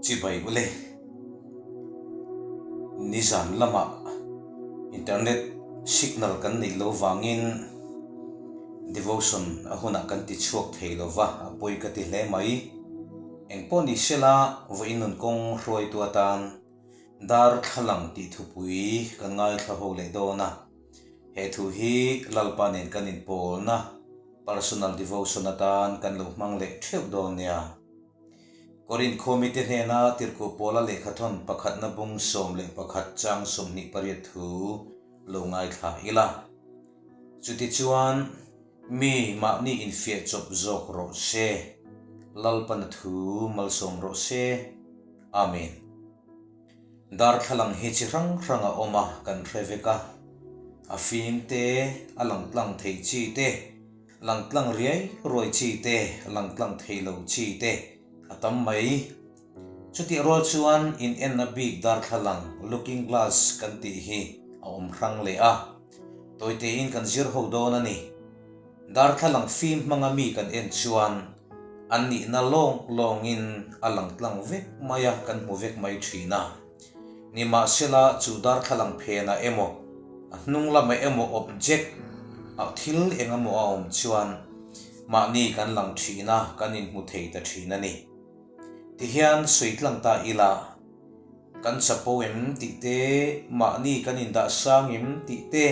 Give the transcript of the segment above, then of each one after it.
Chibai ule. Nizan lamah internet signal kan neih lo vangin devotion a hunah kan ti chhuak thei lo va, a pawi ka ti hle mai. Engpawh ni sela vawiin nun kawng hruaitu atan darthlalang tih thupui kan ngaithla ho leh dawn a. He thu hi Lalpa nen kan inpawlna personal devotion atan kan lo hmang leh theuh dawn nia. Korinth khuamite hnena tirhkuh pawla lehkhathawn pakhatna bung 11 chang 28 thu lo ngaithla ila. Chutichuan, mi mahni infiah chawp zawk rawh se. Lalpana thu malsawm rawh se. Amen. Darthlalang hi chi hrang hrang a awm a, kan hre vek a. A fim te, a langtlang thei chi te, langtlang riai ruai chi te, langtlang thei lo chi te a tam mai. Chutih rual chuan in enna bik darthlalang, looking glass, kan tih hi a awm hrang leh a. Tawitein kan zir ho dawn a ni. Darthlalang fim hmanga mi kan en chuan an nihna lawng lawngin a lang tlang vek mai a, kan hmu vek mai thin a. Nimahsela chu darthlalang phenah emaw, a hnung lamah emaw object ah thil eng emaw a awm chuan mahni kan lang thin a, kan inhmu thei ta thin a ni. Tihian sawi tlang ta ila. Kan chapo em tih te, mahni kan indah sang em tih te,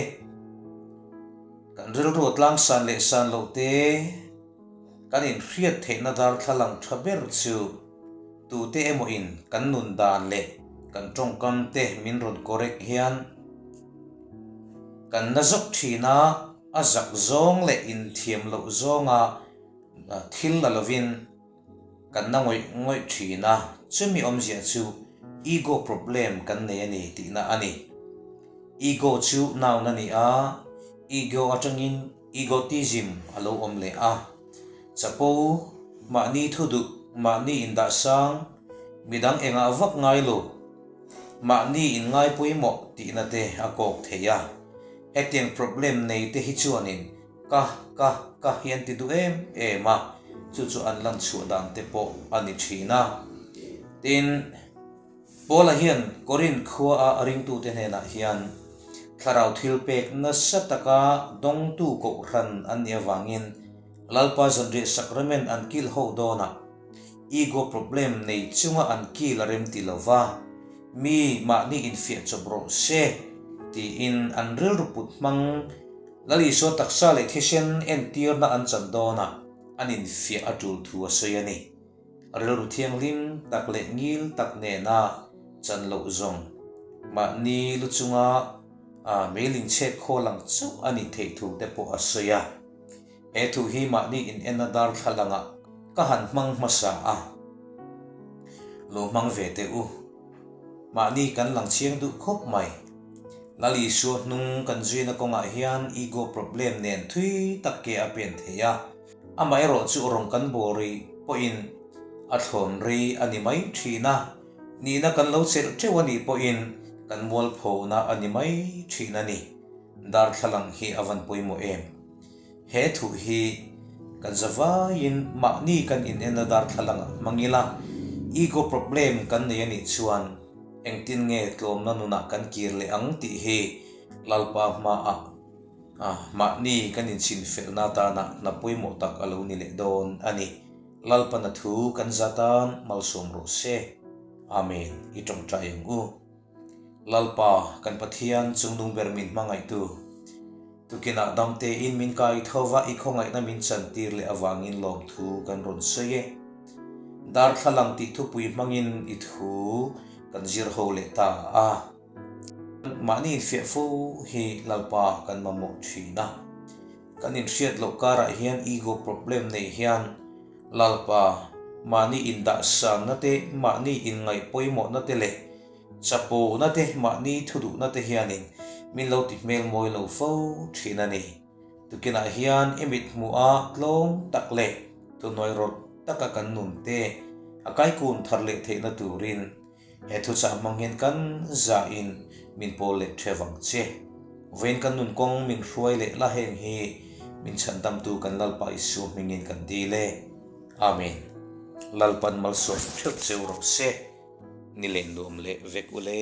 kan rilru a tlang san leh san loh te, kan inhriat theihna darthlalang tha ber chu tute emaw in kan nun dan leh kan tawngkam te min rawn correct hian kan na zawk thin a, a zak zawng leh inthiam loh zawnga thil la lovin Kan na ngawih ngawih thin a, chumi awmzia chu ego problem kan nei a ni tihna a ni. Ego chu noun a ni a, ego atangin egotism a lo awm leh a. Chapo, mahni thu duh, mahni indah sang, midang engah vak ngai lo, mahni inngai pawimawh tihna te a kawk thei a. Hetiang problem nei te hi chuanin Ka, ka, ka hi an ti duh em em a, chu chu an lan chhuah dan te pawh a ni thin a. Tin, Paula hian Korinth khua a ringtute hnenah hian thlarau thil pek nasa taka dawngtu kohhran an nih avangin Lalpa zanriah sacrament an kil ho dawnah ego problem nei chunga an kil a rem ti lova, mi mahni infiah chawp rawh se tiin an rilru put hmang Lal Isua taksa leh thisen entirna an chan dawnah an infiah a tul thu a sawi a ni. Rilru thianghlim tak leh ngil tak nena chan loh zawng mahni lu chunga meiling chhek khawl ang chauh a nih theih thu te pawh a sawi a. He thu hi mahni inenna darthlalangah ka han hmang hmasa a, lo hmang ve teh u. Mahni kan lang chiang duh khawp mai. Lal Isua hnung kan zuina kawngah hian ego problem nen thui tak ke a pen thei a. Amaherawh chu rawng kan bawr rih pawhin a thlawn rei a ni mai thin a, nihna kan lo chelh teuh a nih pawhin kan mualphona a ni mai thin a ni. Darthlalang hi a van pawimawh em? He thu hi kan zavaiin mahni kan inenna darthlalang ah hmang ila, ego problem kan nei a nih chuan engtin nge tlawmna nunah kan kir leh ang tih hi Lalpa hmaah mahni kan inchhinfelna atana hna pawimawh tak a lo ni leh dawn a ni. Lalpana thu kan za tan malsawm rawh se. Amen. I tawngtai ang u. Lalpa, kan Pathian chungnung ber min hmangaihtu, tukinah damtein min kai tho va i khawngaihna min chantir leh avangin lawmthu kan rawn sawi e. Darthlalang tih thupui hmangin i thu kan zir ho leh ta a. Mahni infiah fo hi Lalpa kan mamawh thin a. Kan inhriat loh karah hian ego problem nei hian Lalpa, mahni indahsanna te, mahni inngaih pawimawhna te leh Chapona te mahni thuduhna te hianin min lo ti hmel mawi lo fo thin a ni. Tukinah hian i mit hmuh a tlawm tak leh thuhnuai rawt taka kan nun te a kaikun thar leh theihna turin he thuchah hmang hian kan zahin min pawl leh the vang che. Vawiin kan nun kawng min hruai leh la heng hi min chhandamtu kan Lalpa Isua hmingin kan dil e. Amen. Lalpan malsawm theuh cheu rawh se. Ni len nuam leh vek ule.